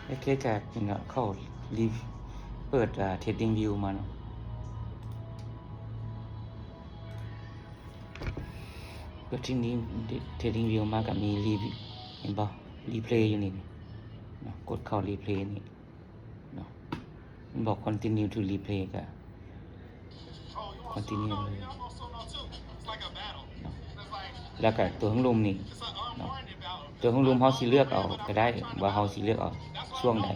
ໂອເຄ ກະນີ້ເນາະ ເຂົ້າຣີ ເປີດ ອ່າ Trading View ມາເນາະ ເປີດ Trading Trading View ມາ ກະມີຣີ ເຫັນບໍ່ Replay ຢູ່ນີ້ເນາະ ກົດເຂົ້າ Replay ນີ້ເນາະ ມັນບອກ Continue to Replay ກະ Continue ເລີຍເນາະ ແລ້ວກະຕົວເທິງລຸ່ມນີ້ເນາະ ຕົວເທິງລຸ່ມເຮົາຊິເລືອກເອົາກະໄດ້ ວ່າເຮົາຊິເລືອກເອົາຊ່ວງໃດ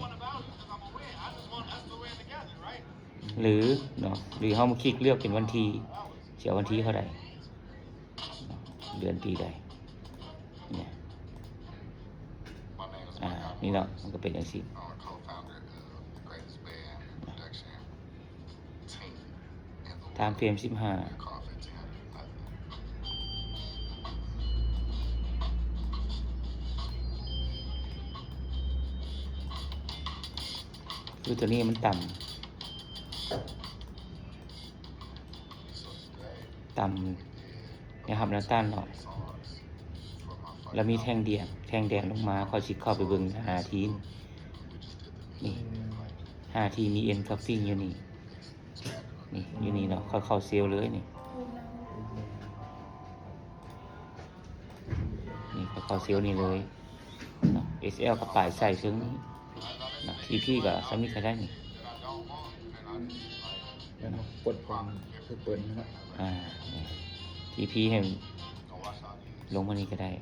ຫຼືເນາະ ຫຼືເຮົາມາຄລິກເລືອກເປັນວັນທີ ຊິເອົາວັນທີເທົ່າໃດເນາະ ເດືອນປີໃດ ນີ້ ອາ ນີ້ເນາະ ມັນກະເປັນຈັ່ງຊີ້ Time Frame ສິບຫ້າ ຄືໂຕນີ້ມັນຕ່ຳ ຕ່ຳແນວຮັບແນວຕ້ານເນາະ ແລ້ວມີແທ່ງແດງ ແທ່ງແດງລົງມາ ຂ້ອຍຊິເຂົ້າໄປເບິ່ງຫ້ານາທີນີ້ ນີ້ ຫ້ານາທີມີ Engulfing ຢູ່ນີ້ ນີ້ ຢູ່ນີ້ເນາະ ຂ້ອຍເຂົ້າເຊວເລີຍນີ້ ນີ້ ຂ້ອຍເຂົ້າເຊວນີ້ເລີຍເນາະ ເອສແອລ ກະປາຍໃສ່ເທິງນີ້ເນາະ ທີພີ ກະສ່ຳນີ້ກະໄດ້ນີ້ ແລ້ວເນາະ ກົດເປັນ ຄືເປີດນີ້ເນາະ ອາ ທີພີ ໃຫ້ລົງມານີ້ກະໄດ້ ນີ້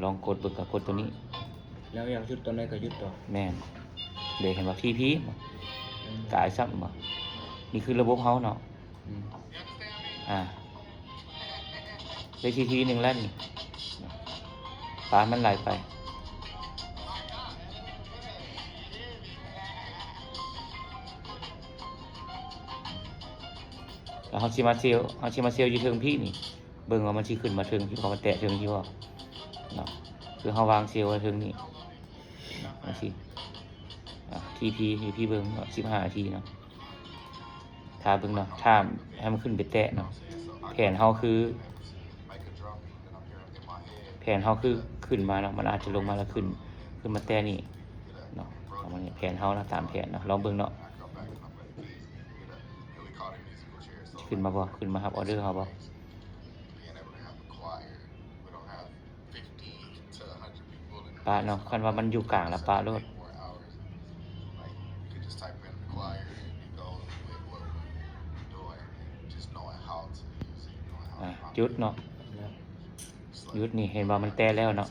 ລອງກົດເບິ່ງ ກະກົດໂຕນີ້ ແລ້ວຢາກຢຸດຕອນໃດກະຢຸດຕໍ່ ແມ່ນ ເດ ເຫັນບໍ່ ທີພີ ອືມ ກາຍຊ້ຳບໍ່ ນີ້ຄືລະບົບເຮົາເນາະ ອືມ ອາ ໄດ້ທີທີໜຶ່ງແລ້ວນີ້ ປາມັນໄຫຼໄປ ແລ້ວເຮົາຊິມາເຊວ ເຮົາຊິມາເຊວຢູ່ເທິງພີ້ນີ້ ເບິ່ງວ່າມັນຊິຂຶ້ນມາເທິງພີ້ບໍ່ ມັນແຕະເທິງພີ້ບໍ່ເນາະ ຄືເຮົາວາງເຊວໄວ້ເທິງນີ້ ຈັ່ງຊີ້ ອາ ທີພີ ທີພີ ເບິ່ງເນາະ ສິບຫ້ານາທີເນາະ ຖ້າເບິ່ງເນາະ ຖ້າໃຫ້ມັນຂຶ້ນໄປແຕະເນາະ ແຜນເຮົາຄື ແຜນເຮົາຄືຂຶ້ນມາເນາະ ມັນອາດຈະລົງມາແລ້ວຂຶ້ນ ຂຶ້ນມາແຕະນີ້ເນາະ ປະມານນີ້ ແຜນເຮົານະ ຕາມແຜນເນາະ ລອງເບິ່ງເນາະ ຂຶ້ນມາບໍ່ ຂຶ້ນມາຮັບອໍເດີເຮົາບໍ່? ປະເນາະ ຄັນວ່າມັນຢູ່ກາງລະປະໂລດ ອາ ຢຸດເນາະ ຢຸດນີ້ ເຫັນບໍ່ ມັນແຕະແລ້ວເນາະ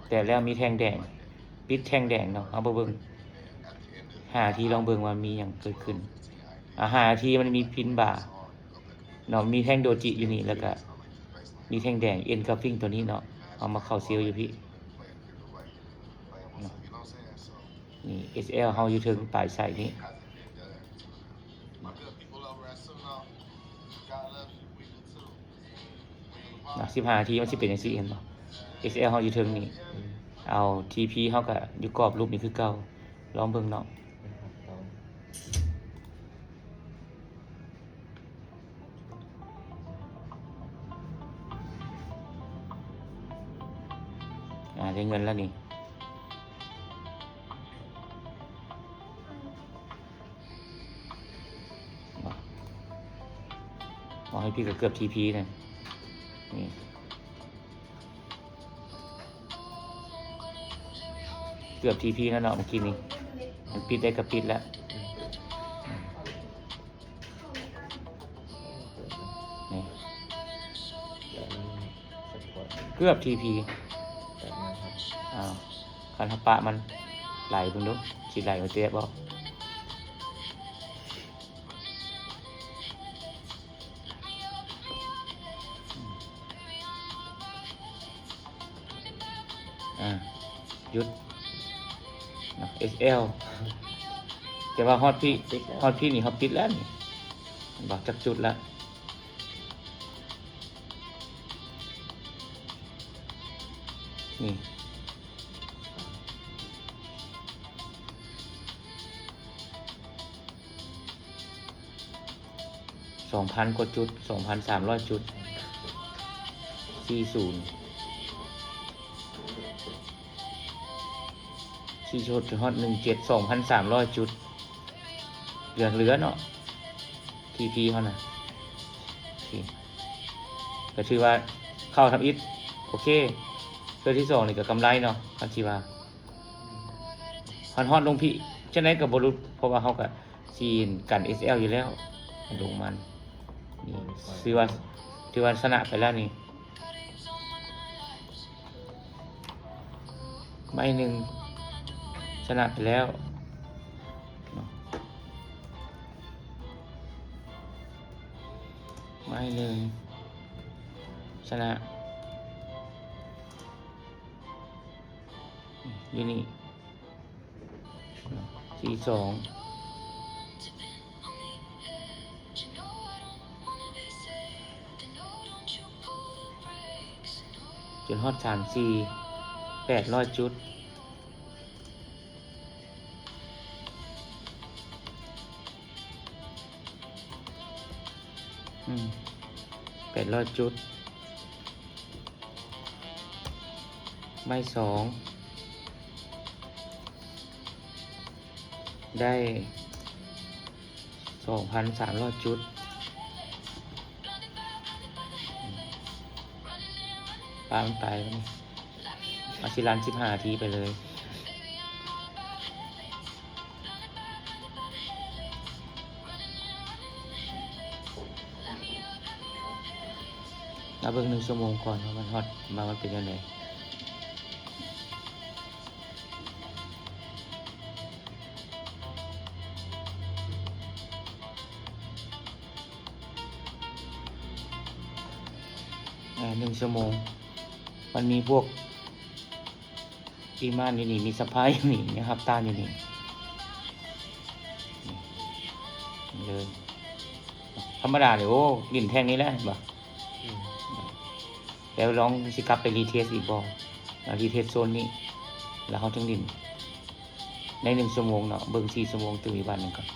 ແຕະແລ້ວມີແທ່ງແດງ ປິດແທ່ງແດງເນາະ ເຮົາມາເບິ່ງ ຫ້ານາທີ ລອງເບິ່ງວ່າມີຫຍັງເກີດຂຶ້ນ ອາ ຫ້ານາທີ ມັນມີພິນບາ ເນາະ ມີແທ່ງໂດຈິຢູ່ນີ້ ແລ້ວກະມີແທ່ງແດງ Engulfing ໂຕນີ້ເນາະ ເຮົາມາເຂົ້າເຊວຢູ່ພີ້ເນາະ ນີ້ ເອສແອລ ເຮົາຢູ່ເທິງປາຍໃສ່ນີ້ເນາະ ສິບຫ້ານາທີ ມັນຊິເປັນຈັ່ງຊີ້ ເຫັນບໍ່ ເອສແອລ ເຮົາຢູ່ເທິງນີ້ ອືມ ເອົາ ທີພີ ເຮົາກະຢູ່ກອບຮູບນີ້ຄືເກົ່າ ລອງເບິ່ງເນາະ. ອາ ໄດ້ເງິນແລ້ວນີ້ ມາ ມາໃຫ້ພີ່ກະເກືອບທີພີນັ້ນ ນີ້ ເກືອບທີພີແລ້ວເນາະ ເມື່ອກີ້ນີ້ ມັນປິດໄດ້ກະປິດແລ້ວ ນີ້ ເກືອບທີພີ ອ້າວ ຄັນເຮົາປະມັນໄຫຼເບິ່ງດູ ຊິໄຫຼມາແຕະບໍ່? ອາ ຢຸດເນາະ ເອສແອລ ແຕ່ວ່າຮອດພີ້ ຮອດພີ້ນີ້ເຮົາປິດແລ້ວນີ້ ເຫັນບໍ່ ຈັກຈຸດລະ ນີ້ ສອງພັນກວ່າຈຸດ ສອງພັນສາມຮ້ອຍຈຸດ ສີ່ສູນ. ສີ່ຈຸດ ຈົນຮອດໜຶ່ງເຈັດ ສອງພັນສາມຮ້ອຍຈຸດ ເຫຼືອໆເນາະ ທີພີເຮົານະ. ໂອເຄ ກໍຖືວ່າເຂົ້າທຳອິດ. ໂອເຄ ເທື່ອທີສອງນີ້ກໍກຳໄລເນາະ ຄັນຊິວ່າ ຮອດໆລົງພີ້ ຈັ່ງໃດກໍບໍ່ຫຼຸດ ເພາະວ່າເຮົາກໍຊິກັນເອສແອລຢູ່ແລ້ວ ລົງມານີ້ ຖືວ່າ ຖືວ່າຊະນະໄປແລ້ວນີ້. ໃບໜຶ່ງຊະນະໄປແລ້ວເນາະ ໃບໜຶ່ງຊະນະຢູ່ນີ້ເນາະ ສີ່ສອງ. ຈົນຮອດສາມສີ່ ແປດຮ້ອຍຈຸດ ອືມ ແປດຮ້ອຍຈຸດ. ໃບສອງ ໄດ້ ສອງພັນສາມຮ້ອຍຈຸດ ປາມັນຕາຍແລ້ວນີ້ ເອົາຊິລັນສິບຫ້ານາທີໄປເລີຍ. ມາເບິ່ງໜຶ່ງຊົ່ວໂມງກ່ອນວ່າມັນຮອດ ວ່າມັນເປັນຈັ່ງໃດ. ເອີ ໜຶ່ງຊົ່ວໂມງ ມັນມີພວກອີມານຢູ່ນີ້ ມີສະພາຍຢູ່ນີ້ ມີຮັບຕານຢູ່ນີ້ ນີ້ເລີຍ. ທຳມະດານີ້ ໂອ້ ຫຼິ້ນແທ່ງນີ້ແຫຼະ ເຫັນບໍ່? ອືມ ແລ້ວລອງຊິກັບໄປຣີເທສອີກບໍ່? ເອົາຣີເທສໂຊນນີ້ ແລ້ວເຮົາຈຶ່ງຫຼິ້ນໃນໜຶ່ງຊົ່ວໂມງເນາະ ເບິ່ງສີ່ຊົ່ວໂມງຕື່ມອີກບາດໜຶ່ງກ່ອນ.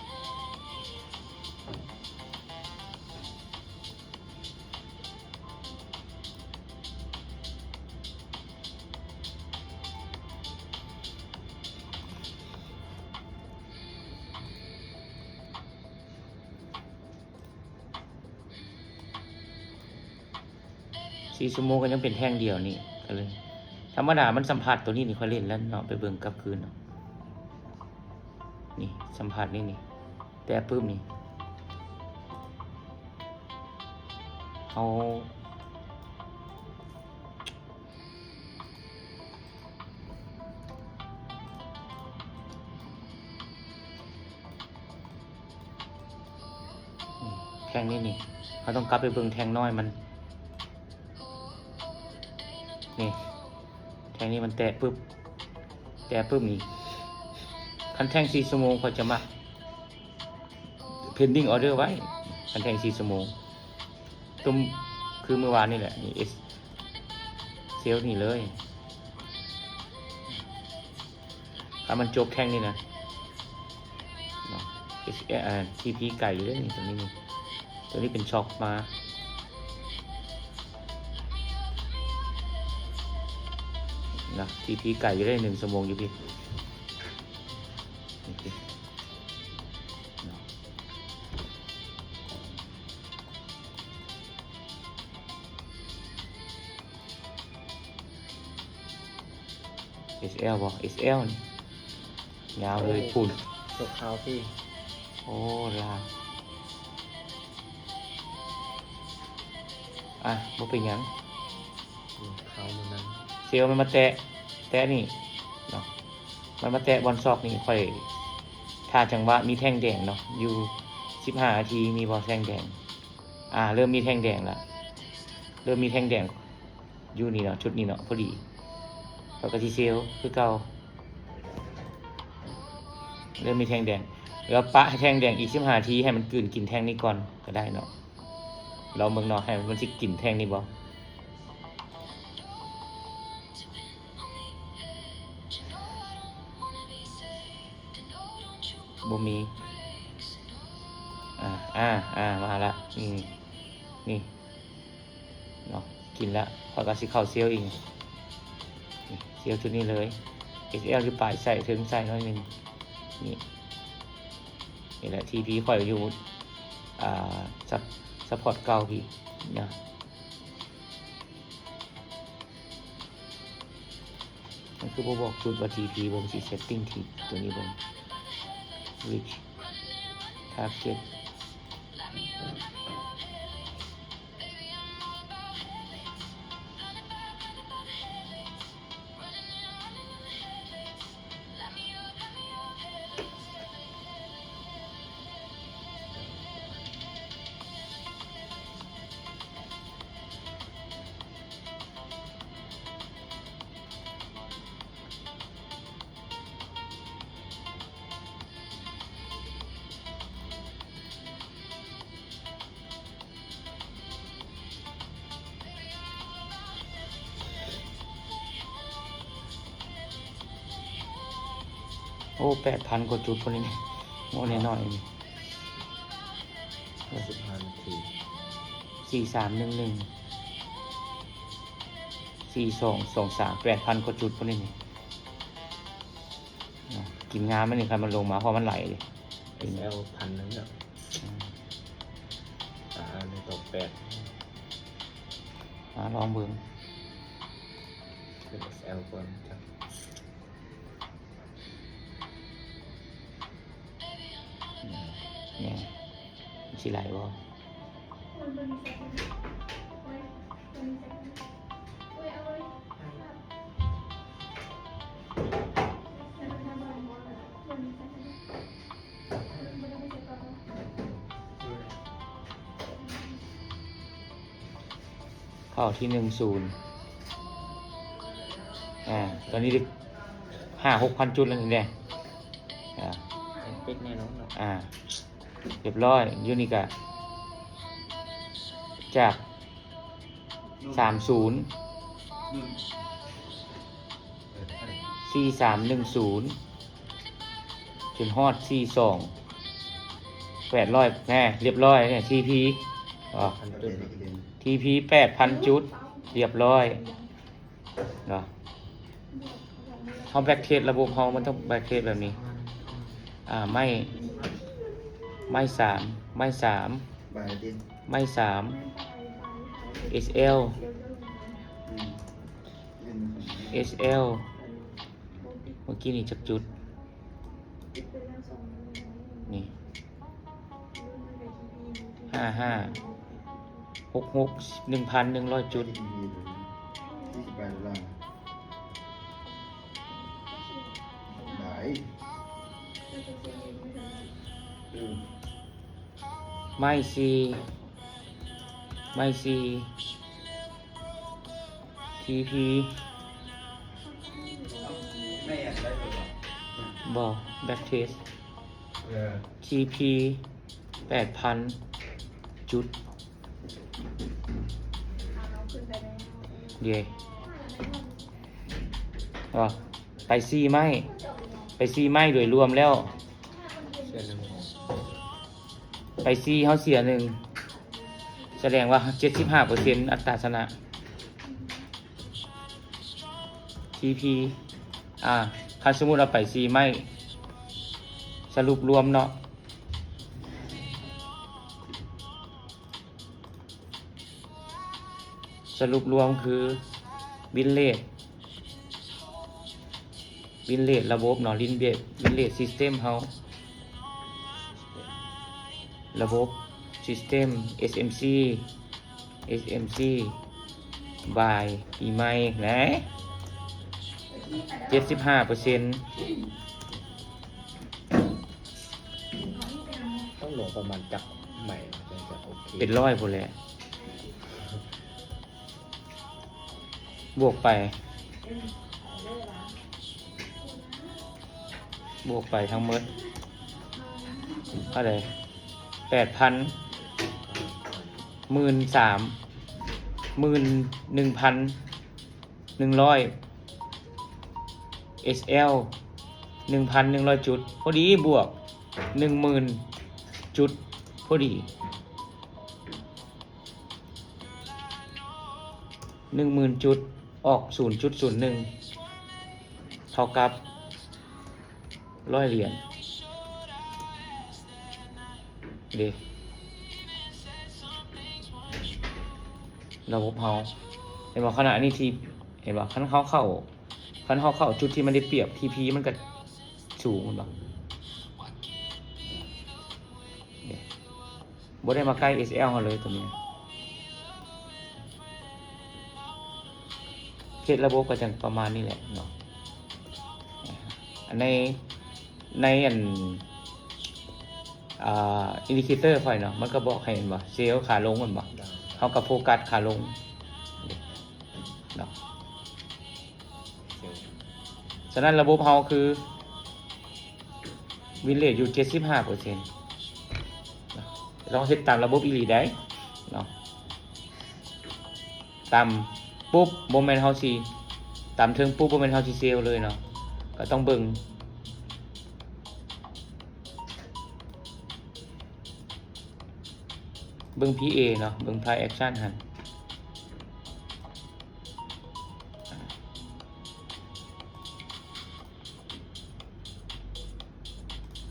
ສີ່ຊົ່ວໂມງກໍຍັງເປັນແທ່ງດຽວນີ້ ກໍເລີຍ ທຳມະດາມັນສຳຜັດໂຕນີ້ນີ້ ຂ້ອຍຫຼິ້ນແລ້ວເນາະ ໄປເບິ່ງກັບຄືນເນາະ ນີ້ສຳຜັດນີ້ນີ້ ແຕະປຶບນີ້ ເຮົາ ແທ່ງນີ້ນີ້ ເຮົາຕ້ອງກັບໄປເບິ່ງແທ່ງນ້ອຍມັນ ນີ້ ແທ່ງນີ້ມັນແຕະປຶບ ແຕະປຶບນີ້ ຄັນແທ່ງສີ່ຊົ່ວໂມງ ຂ້ອຍຈະມັກ ເພັນດິ້ງອໍເດີໄວ້ ຄັນແທ່ງສີ່ຊົ່ວໂມງ ຕຸ້ມ ຄືມື້ວານນີ້ແຫຼະ ນີ້ ເອສ ເຊວນີ້ເລີຍ ຖ້າມັນຈົບແທ່ງນີ້ນະ ເນາະ ເອສ ເອ ອາ ທີພີໄກຢູ່ເດ້ນີ້ ຕົວນີ້ນີ້ ຕົວນີ້ເປັນຊັອກມານະ ທີພີໄກຢູ່ເດ້ ໜຶ່ງຊົ່ວໂມງຢູ່ພີ້ ໂອເຄເນາະ ເອສແອລບໍ່? ເອສແອລນີ້ ຍາວເລີຍພຸ້ນ ຕົກຂາວຕິ ໂອ້ ລາ ອ່ະ ບໍ່ເປັນຫຍັງ ອືມ ຂາວໝົດນັ້ນ ເຊວມັນມາແຕະ ແຕະນີ້ເນາະ ມັນມາແຕະບ່ອນຊອກນີ້ ຂ້ອຍຖ້າຈັງຫວະມີແທ່ງແດງເນາະ ຢູ່ສິບຫ້ານາທີ ມີບໍ່ແທ່ງແດງ? ອ່າ ເລີ່ມມີແທ່ງແດງລະ ເລີ່ມມີແທ່ງແດງ ຢູ່ນີ້ເນາະ ຈຸດນີ້ເນາະ ພໍດີ ແລ້ວກໍຊິເຊວຄືເກົ່າ ເລີ່ມມີແທ່ງແດງ ແລ້ວປະໃຫ້ແທ່ງແດງອີກສິບຫ້ານາທີ ໃຫ້ມັນກືນກິນແທ່ງນີ້ກ່ອນກໍໄດ້ເນາະ ລອງເບິ່ງເນາະ ໃຫ້ມັນຊິກິນແທ່ງນີ້ບໍ່ ບໍ່ມີ ອ່າ ອ່າ ອ່າ ມາລະ ນີ້ ນີ້ ເນາະ ກິນລະ ຂ້ອຍກໍຊິເຂົ້າເຊວອີກ ນີ້ ເຊວຈຸດນີ້ເລີຍ ເອັສແອລຢູ່ປາຍ ໃສ່ເທິງໃສ່ໜ້ອຍໜຶ່ງ. ນີ້ ນີ້ແຫຼະ ທີພີຂ້ອຍຢູ່ ອ່າ ຊັບ ຊັບພອດເກົ່າພີ້ນະ. ມັນຄືບໍ່ບອກຈຸດວ່າທີພີ ເບິ່ງຊິເຊັດຕິ້ງທີ່ຕົວນີ້ເບິ່ງ reach target. ໂອ້ ແປດພັນກວ່າຈຸດພຸ້ນນີ້ ໂອ້ ນ້ອຍໆນີ້. ສິບຫ້ານາທີ ສີ່ສາມໜຶ່ງໜຶ່ງ ສີ່ສອງສອງສາມ ແປດພັນກວ່າຈຸດພຸ້ນນີ້. ກິນງາມມັນນີ້ ຄັນມັນລົງມາ ເພາະມັນໄຫຼເດ້. ເອັສແອລ ພັນໜຶ່ງເນາະ. ອືມ ອ່າ ອັນນີ້ຕໍ່ແປດ ອ່າ ລອງເບິ່ງ ເປັນເອັສແອລກ່ອນຈ້ະ. ນີ້ ມັນຊິໄຫຼບໍ່? ເຂົ້າທີ່ໜຶ່ງສູນ ອ່າ ຕອນນີ້ໄດ້ຫ້າຫົກພັນຈຸດແລ້ວນີ້ແຫຼະ. ອ່າ ປິດແນ່ນອນເນາະ. ອ່າ ຮຽບຮ້ອຍ. ຢູ່ນີ້ກະຈາກສາມສູນ ສີ່ສາມໜຶ່ງສູນ ຈົນຮອດສີ່ສອງ ແປດຮ້ອຍ ແນ່ ຮຽບຮ້ອຍແນ່ ທີພີ ອໍ ທີພີ ແປດພັນຈຸດ ຮຽບຮ້ອຍເນາະ. ເຮົາແບັກເທສ ລະບົບເຮົາມັນຕ້ອງແບັກເທສແບບນີ້ ອ່າ ໄມ້ ໄມ້ສາມ ໄມ້ສາມ ໄມ້ສາມ ເອັສແອລ ເອັສແອລ ເມື່ອກີ້ນີ້ຈັກຈຸດ? ນີ້ ຫ້າຫ້າ ຫົກຫົກ ໜຶ່ງພັນໜຶ່ງຮ້ອຍຈຸດ. ໄມ້ສີ່ ໄມ້ສີ່ ທີພີ ບໍ່ ແບັກເທສ ທີພີ ແປດພັນຈຸດ. ເດ ໄປສີ່ໄມ້ ໄປສີ່ໄມ້ໂດຍລວມແລ້ວ ໄປສີ່ ເຮົາເສຍໜຶ່ງ ສະແດງວ່າເຈັດສິບຫ້າເປີເຊັນອັດຕາຊະນະ ທີພີ ອ່າ ຄັນສົມມຸດເອົາໄປສີ່ໄມ້ ສະຫຼຸບລວມເນາະ ສະຫຼຸບລວມຄື ວິນເລດ ວິນເລດລະບົບເນາະ ວິນເລດ ວິນເລດຊິສເຕັມເຮົາ ລະບົບຊິສເຕັມ ເອັສເອັມຊີ ເອັສເອັມຊີ ບາຍ ປີໃໝ່ ແນະ ເຈັດສິບຫ້າເປີເຊັນ. ຕ້ອງລົງປະມານຈັກໄມ້ ຈັ່ງຈະໂອເຄ? ເປັນຮ້ອຍພຸ້ນແຫຼະ. ບວກໄປ ບວກໄປທັງໝົດເທົ່າໃດ? ແປດພັນ ໝື່ນສາມ ໝື່ນໜຶ່ງພັນໜຶ່ງຮ້ອຍ ເອັສແອລ ໜຶ່ງພັນໜຶ່ງຮ້ອຍຈຸດ ພໍດີ ບວກໜຶ່ງໝື່ນຈຸດ ພໍດີ. ໜຶ່ງໝື່ນຈຸດ ອອກສູນຈຸດສູນໜຶ່ງ ເທົ່າກັບຮ້ອຍຫຼຽນເດ້ ລະບົບເຮົາ ເຫັນບໍ່? ຂະນະນີ້ທີ່ ເຫັນບໍ່? ຄັນເຮົາເຂົ້າ ຄັນເຮົາເຂົ້າຈຸດທີ່ມັນໄດ້ປຽບ ທີພີ ມັນກໍສູງ ເຫັນບໍ່? ເດ້ ບໍ່ໄດ້ມາໃກ້ ເອສແອລ ເຮົາເລີຍຕົວນີ້. ເຂດລະບົບກໍຈັ່ງປະມານນີ້ແຫຼະເນາະ. ອັນໃນ ໃນອັນ ອ່າ ອິນດິເຄເຕີຂ້ອຍເນາະ ມັນກໍບອກໃຫ້ ເຫັນບໍ່? ເຊວຂາລົງ ແມ່ນບໍ່? ເຮົາກໍໂຟກັສຂາລົງເນາະ. ສະນັ້ນລະບົບເຮົາຄື ວິນເຣດຢູ່ເຈັດສິບຫ້າເປີເຊັນ ເນາະ. ຕ້ອງເຮັດຕາມລະບົບອີ່ຫຼີໃດ໋ເນາະ. ຕຳປຸບ ບໍ່ແມ່ນເຮົາຊິ ຕຳເທິງປຸບ ບໍ່ແມ່ນເຮົາຊິເຊວເລີຍເນາະ. ກໍຕ້ອງເບິ່ງ ເບິ່ງ ພີເອ ເນາະ ເບິ່ງ Price Action ຫັ້ນ.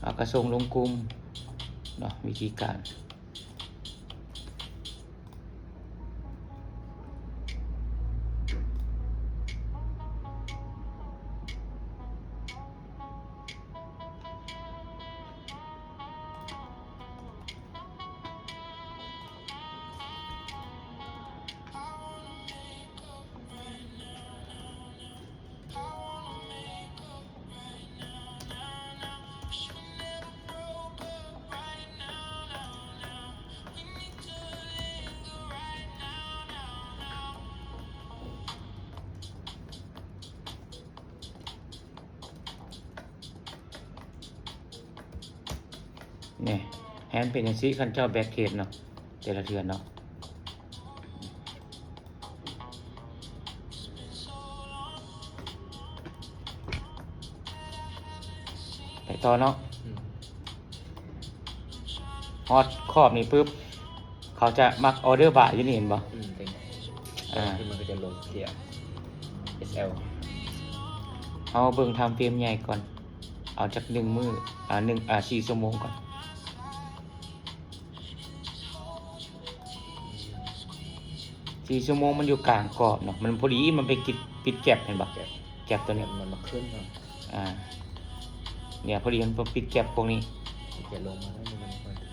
ເຮົາກໍສົ່ງລົງກຸ່ມເນາະ ວິທີການ. ນີ້ ແຮນເປັນຈັ່ງຊີ້ ຄັນເຈົ້າແບັກເທສເນາະ ແຕ່ລະເທື່ອເນາະ. ໄປຕໍ່ເນາະ. ອືມ ຮອດຂອບນີ້ປຶບ ເຂົາຈະມັກອໍເດີບາຢູ່ນີ້ ເຫັນບໍ່? ອືມ ເປັນ ອ່າ ທີ່ມັນກໍຈະລົງເສຍ ເອສແອລ. ເຮົາເບິ່ງທາມເຟຣມໃຫຍ່ກ່ອນ ເອົາຈັກໜຶ່ງມື້ ອ່າ ໜຶ່ງ ອ່າ ສີ່ຊົ່ວໂມງກ່ອນ. ສີ່ຊົ່ວໂມງມັນຢູ່ກາງກອບເນາະ ມັນພໍດີ ມັນໄປປິດ ປິດແກັບ ເຫັນບໍ່? ແກັບ ແກັບຕົວນີ້ ມັນມາຂຶ້ນເນາະ. ອ່າ ເນຍ ພໍດີມັນປິດແກັບພວກນີ້ ມັນຈະລົງມາແລ້ວ ມັນຄ່ອຍຂຶ້ນ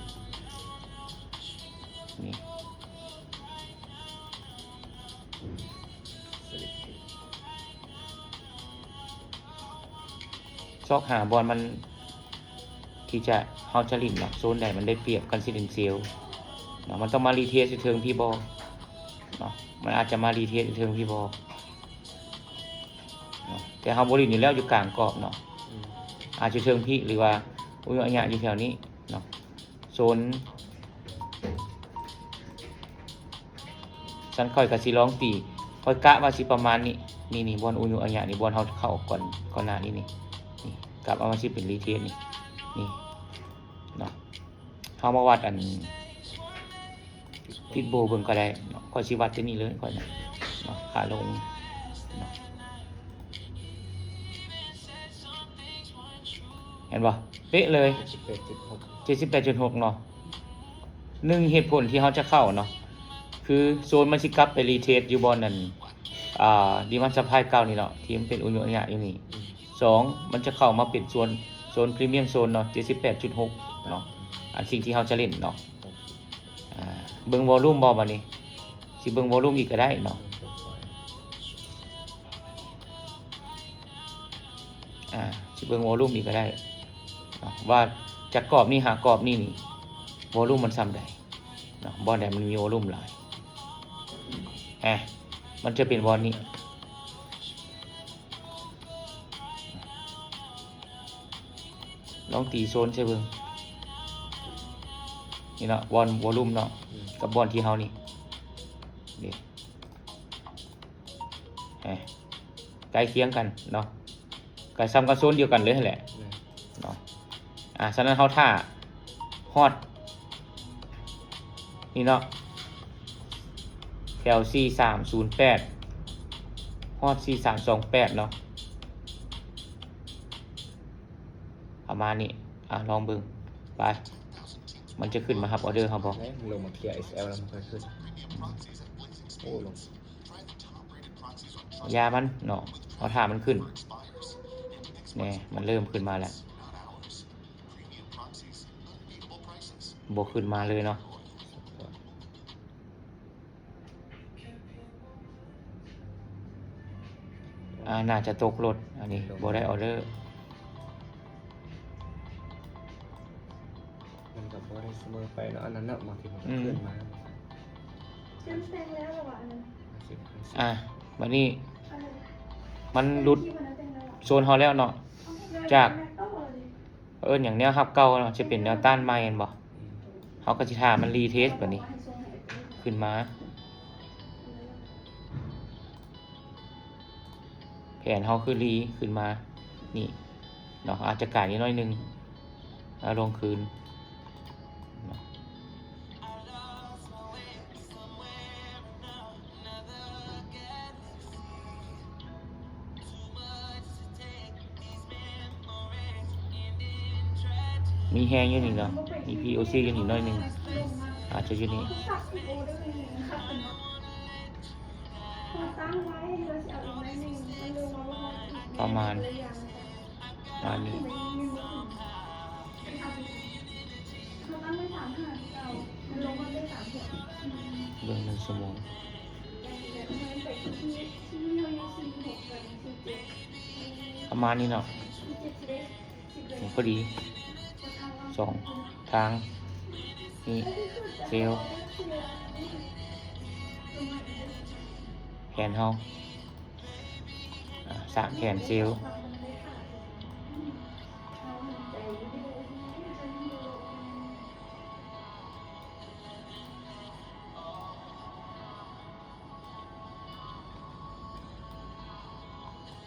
ນີ້. ຊອກຫາບ່ອນມັນ ທີ່ຈະ ເຮົາຈະຫຼິ້ນເນາະ ໂຊນໃດມັນໄດ້ປຽບ ຄັນຊິຫຼິ້ນເຊວເນາະ ມັນຕ້ອງມາຣີເທສຢູ່ເທິງພີ້ບໍ່ເນາະ ມັນອາດຈະມາຣີເທສຢູ່ເທິງພີ້ບໍ່ເນາະ. ແຕ່ເຮົາບໍ່ຫຼິ້ນຢູ່ແລ້ວ ຢູ່ກາງກອບເນາະ ອືມ ອາດຢູ່ເທິງພີ້ ຫຼືວ່າອຸຍຸອະຍະຢູ່ແຖວນີ້ເນາະ. ໂຊນ ຊັ້ນຂ້ອຍກໍຊິລອງຕີ ຂ້ອຍກະວ່າຊິປະມານນີ້ ນີ້ໆ ບ່ອນອຸຍຸອະຍະນີ້ ບ່ອນເຮົາເຂົ້າກ່ອນ ກ່ອນໜ້ານີ້ນີ້ ນີ້ ກະວ່າມັນຊິເປັນຣີເທສນີ້ ນີ້ເນາະ. ເຮົາມາວັດອັນ Fibbo ເບິ່ງກໍໄດ້ເນາະ ຂ້ອຍຊິວັດແຕ່ນີ້ເລີຍຂ້ອຍນະເນາະ ຂາລົງເນາະ ເຫັນບໍ່? ເປະເລີຍ ເຈັດສິບແປດຈຸດຫົກ ເຈັດສິບແປດຈຸດຫົກເນາະ. ໜຶ່ງເຫດຜົນທີ່ເຮົາຈະເຂົ້າເນາະ ຄືໂຊນມັນຊິກັບໄປຣີເທສຢູ່ບ່ອນນັ້ນ ອ່າ ດີມານຊັບພາຍເກົ່ານີ້ເນາະ ທີ່ມັນເປັນອຸຍຸອະຍະຢູ່ນີ້. ອືມ ສອງ ມັນຈະເຂົ້າມາເປັນໂຊນ ໂຊນພຣີມຽມໂຊນເນາະ ເຈັດສິບແປດຈຸດຫົກເນາະ ອັນສິ່ງທີ່ເຮົາຈະຫຼິ້ນເນາະ. ອ່າ ເບິ່ງວໍລຸ່ມບໍ່ບາດນີ້ ຊິເບິ່ງວໍລຸ່ມອີກກໍໄດ້ເນາະ. ອ່າ ຊິເບິ່ງວໍລຸ່ມອີກກໍໄດ້ເນາະ ວ່າຈາກກອບນີ້ຫາກອບນີ້ນີ້ ວໍລຸ່ມມັນຊ່ຳໃດເນາະ ບ່ອນໃດມັນມີວໍລຸ່ມຫຼາຍ ແຮະ ມັນຈະເປັນບ່ອນນີ້. ລອງຕີໂຊນໃສ່ເບິ່ງ ນີ້ເນາະ ບ່ອນວໍລຸ່ມເນາະ ອືມ ກັບບ່ອນທີ່ເຮົານີ້ ນີ້ ເອີ ໃກ້ຄຽງກັນເນາະ ກໍຊ່ຳກັບໂຊນດຽວກັນເລີຍຫັ້ນແຫຼະ ແມ່ນ ເນາະ. ອ່າ ສະນັ້ນເຮົາຖ້າຮອດ ນີ້ເນາະ ແຖວສີ່ສາມສູນແປດ ຮອດສີ່ສາມສອງແປດເນາະ. ປະມານນີ້ ອາ ລອງເບິ່ງ ໄປ ມັນຈະຂຶ້ນມາຮັບອໍເດີເຮົາບໍ່? ເອີ ມັນລົງມາເຄລຍເອສແອລແລ້ວມັນຄ່ອຍຂຶ້ນ. ໂອ້ ລົງ ຢ່າມັນເນາະ ເຮົາຖ້າມັນຂຶ້ນ. ແນ່ ມັນເລີ່ມຂຶ້ນມາແລ້ວ ບໍ່ຂຶ້ນມາເລີຍເນາະ. ອາ ໜ້າຈະຕົກລົດ ອັນນີ້ບໍ່ໄດ້ອໍເດີ. ມັນກໍບໍ່ໄດ້ສະເໝີໄປເນາະ ອັນນັ້ນເນາະ ບາງທີມັນກໍ ອືມ ຂຶ້ນມາ. ອ່າ ບາດນີ້ມັນຫຼຸດໂຊນເຮົາແລ້ວເນາະ ຈາກ ເອີ້ນຫຍັງ ແນວຮັບເກົ່າເນາະ ຈະເປັນແນວຕ້ານໃໝ່ແມ່ນບໍ່? ເຮົາກໍຊິຖ້າມັນຣີເທສບາດນີ້ ຂຶ້ນມາ ແຜນເຮົາຄືຣີຂຶ້ນມານີ້ເນາະ ອາດຈະກາຍຢູ່ໜ້ອຍໜຶ່ງ ແລ້ວລົງຄືນເນາະ. ມີແຮງຢູ່ນີ້ເນາະ ມີພີໂອຊີຢູ່ນີ້ໜ້ອຍໜຶ່ງ ອາດຈະຢູ່ນີ້ ປະມານ ປະມານນີ້. ເບິ່ງໜຶ່ງຊົ່ວໂມງ ປະມານນີ້ເນາະ ພໍດີ ສອງທາງນີ້ ເຊວ ແຜນເຮົາ ອາ ສາມແຜນເຊວ.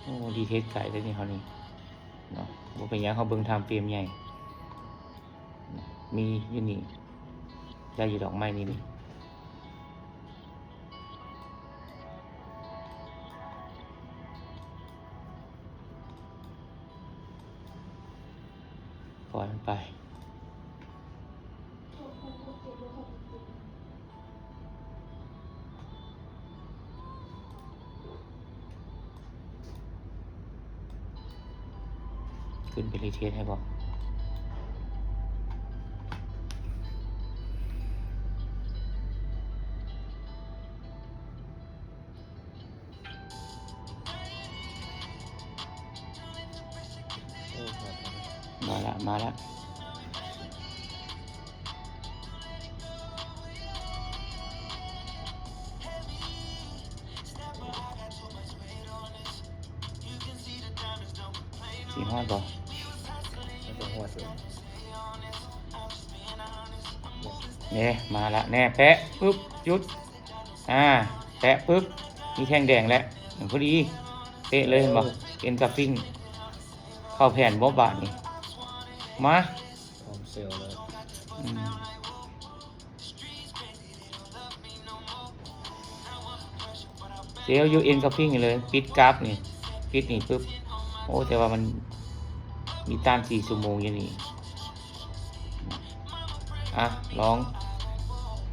ໂອ້ ຣີເທສໄກເດ້ນີ້ເຮົານີ້ເນາະ ບໍ່ເປັນຫຍັງ ເຮົາເບິ່ງທາມເຟຣມໃຫຍ່ ມີຢູ່ນີ້ ໄດ້ຢູ່ດອກໄມ້ນີ້ນີ້. ປ່ອຍມັນໄປ ຂຶ້ນໄປຣີເທສໃຫ້ບໍ່? ມາລະ ມາລະ ຊິຮອດບໍ່? ແນ່ ມາລະ ແນ່ ແປະ ປຶບ ຢຸດ ອາ ແປະປຶບ ມີແທ່ງແດງແລ້ວ ພໍດີ ເປະເລີຍ ເຫັນບໍ່? ເອັນກາຟິ້ງ ເຂົ້າແຜນບໍ່ບາດນີ້? ມາ ພ້ອມເຊວເລີຍ ອືມ ເຊວຢູ່ເອັນກາຟິ້ງເລີຍ ປິດກາບນີ້ ປິດນີ້ປຶບ ໂອ້ ແຕ່ວ່າມັນມີຕ້ານສີ່ຊົ່ວໂມງຢູ່ນີ້ ອ່ະ ລອງ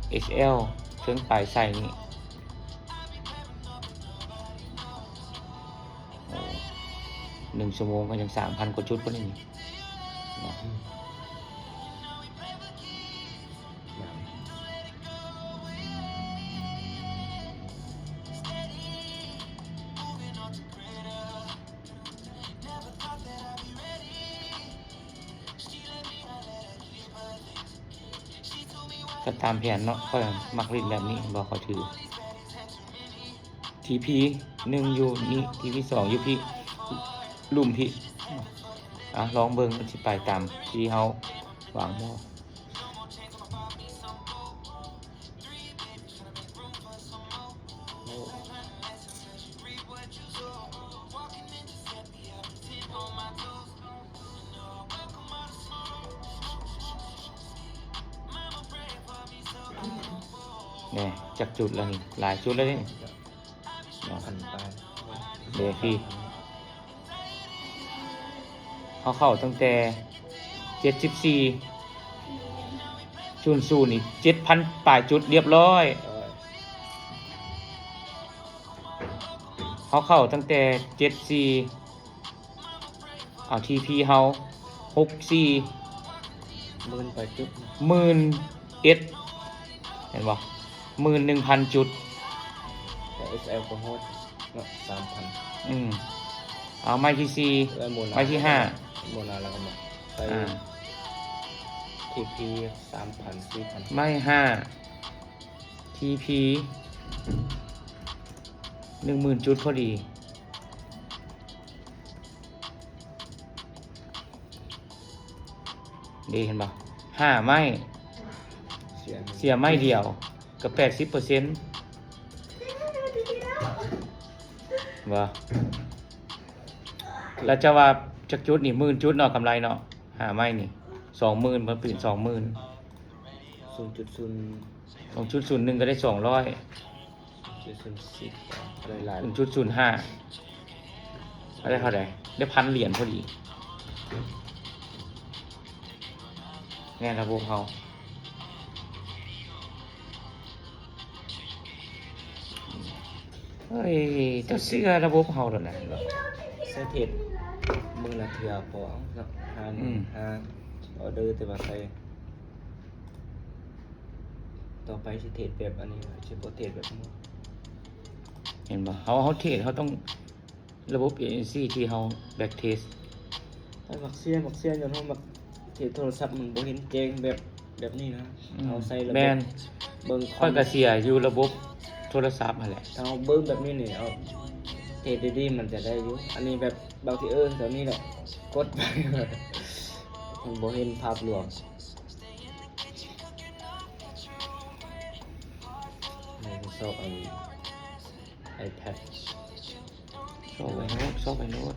ເອັສແອລ ເທິງປາຍໃສ່ນີ້ ໂອ້ ໜຶ່ງຊົ່ວໂມງກໍຍັງສາມພັນກວ່າຈຸດພຸ້ນນີ້ເນາະ. ກໍຕາມແຜນເນາະ ຂ້ອຍມັກຫຼິ້ນແບບນີ້ ເຫັນບໍ່ ຂ້ອຍຖື ທີພີໜຶ່ງຢູ່ນີ້ ທີພີສອງຢູ່ພີ້ ລຸ່ມພີ້ ອ່ະ ລອງເບິ່ງມັນຊິໄປຕາມທີ່ເຮົາວາງບໍ່. ແນ່ ຈັກຈຸດແລ້ວນີ້ ຫຼາຍຈຸດແລ້ວນີ້ເນາະ ເດພີ້ ເຮົາເຂົ້າຕັ້ງແຕ່ ເຈັດສິບສີ່ ສູນສູນນີ້ ເຈັດພັນປາຍຈຸດ ລຽບຮ້ອຍ. ເຮົາເຂົ້າຕັ້ງແຕ່ເຈັດສີ່ ເອົາ ທີພີ ເຮົາ ຫົກສີ່ ໝື່ນປາຍຈຸດ ໝື່ນເອັດ ເຫັນບໍ່? ໝື່ນໜຶ່ງພັນຈຸດ. ແຕ່ ເອັສແອລ ກໍໂຫດເນາະ ສາມພັນ. ອືມ ເອົາໄມ້ທີສີ່ ແລ້ວໂມນາ ໄມ້ທີຫ້າ ໂມນາ ແລ້ວກໍມາໃສ່ ອ່າ ທີພີ ສາມພັນ ສີ່ພັນ. ໄມ້ຫ້າ ທີພີ ໜຶ່ງໝື່ນຈຸດພໍດີ. ເດ້ ເຫັນບໍ່? ຫ້າໄມ້ ເສຍ ເສຍໄມ້ດຽວກໍແປດສິບເປີເຊັນ ບໍ່? ແລ້ວຈະວ່າຈັກຈຸດນີ້ ໝື່ນຈຸດເນາະ ກຳໄລເນາະ ຫ້າໄມ້ນີ້ ສອງໝື່ນ ມັນເປັນສອງໝື່ນ ສູນຈຸດສູນ ສອງຈຸດສູນໜຶ່ງ ກໍໄດ້ສອງຮ້ອຍ ສູນຈຸດສູນສີ່ ກໍໄດ້ຫຼາຍ ສູນຈຸດສູນຫ້າ ກໍໄດ້ເທົ່າໃດ? ໄດ້ພັນຫຼຽນພໍດີ. ແນ່ ລະບົບເຮົາ ເອີຍ ເຈົ້າເຊື່ອລະບົບເຮົາໂລດນະ. ໃຊ້ເທຣດມື້ລະເທື່ອພໍເນາະ ຫາ ອືມ ຫາອໍເດີ ແຕ່ວ່າໃສ່ ຕໍ່ໄປຊິເທຣດແບບອັນນີ້ ຊິບໍ່ເທຣດແບບ ເຫັນບໍ່? ເຮົາ ເຮົາເທຣດ ເຮົາຕ້ອງ ລະບົບເອເຈນຊີທີ່ເຮົາແບັກເທສ. ຂ້ອຍມັກເສຍ ມັກເສຍ ຍ້ອນເຮົາມັກເທຣດໂທລະສັບ ມັນບໍ່ເຫັນແຈ້ງແບບ ແບບນີ້ນະ. ອືມ ເຮົາໃຊ້ລະບົບ ແມ່ນ ເບິ່ງຄອມ ຂ້ອຍກໍເສຍຢູ່ລະບົບໂທລະສັບຫັ້ນແຫຼະ. ຖ້າເຮົາເບິ່ງແບບນີ້ນີ້ ເຮົາເທຣດດີໆ ມັນຈະໄດ້ຢູ່. ອັນນີ້ແບບບາງທີ ເອີ ແບບນີ້ແຫຼະ ກົດໄປ ມັນບໍ່ເຫັນພາບລວມ. ນີ້ຊອກອັນ ໄອແພດ ຊອກໄວ້ໂລດ ຊອກໄວ້ໂລດ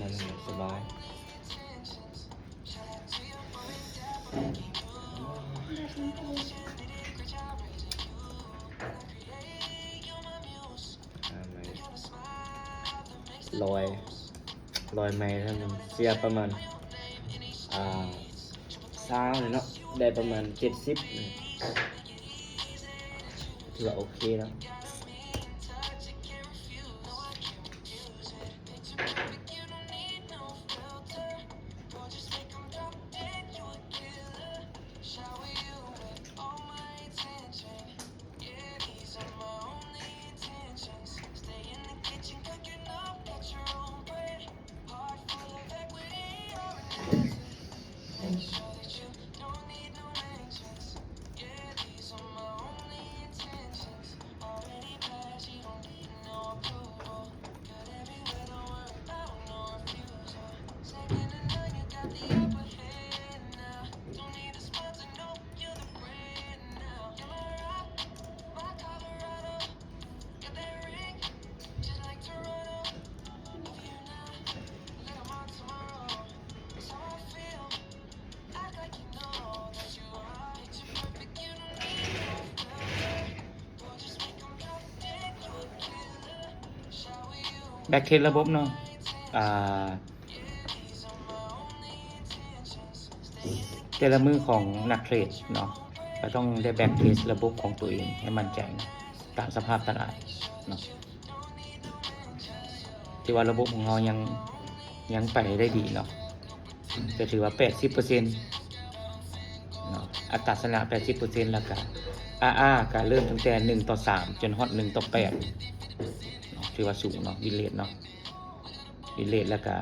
ນັ້ນສະບາຍ. ອ່າ ໄມ້ ຮ້ອຍ ຮ້ອຍໄມ້ ເສຍປະມານ ອ່າ ຊາວເນາະ ໄດ້ປະມານເຈັດສິບ ຖືວ່າໂອເຄແລ້ວ.ແບັກເທສລະບົບເນາະ ອ່າ ແຕ່ລະມື້ຂອງນັກເທຣດເນາະ ກໍຕ້ອງໄດ້ແບັກເທສລະບົບຂອງຕົວເອງໃຫ້ໝັ້ນໃຈ ຕາມສະພາບຕະຫຼາດເນາະ ທີ່ວ່າລະບົບຂອງເຮົາຍັງ ຍັງໄປໄດ້ດີເນາະ ກໍຖືວ່າແປດສິບເປີເຊັນເນາະ ອັດຕາຊະນະແປດສິບເປີເຊັນ ແລ້ວກະ ອາອາ ກະເລີ່ມຕັ້ງແຕ່ໜຶ່ງຕໍ່ສາມ ຈົນຮອດໜຶ່ງຕໍ່ແປດເນາະ ຖືວ່າສູງເນາະ ວິນເຣດເນາະ ວິນເຣດ ແລ້ວກະ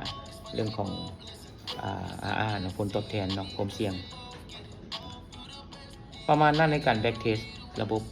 ເລື່ອງຂອງ ອາ ອາອາ ເນາະ ຜົນຕອບແທນເນາະ ຄວາມສ່ຽງ ປະມານນັ້ນໃນການແບັກເທສລະບົບ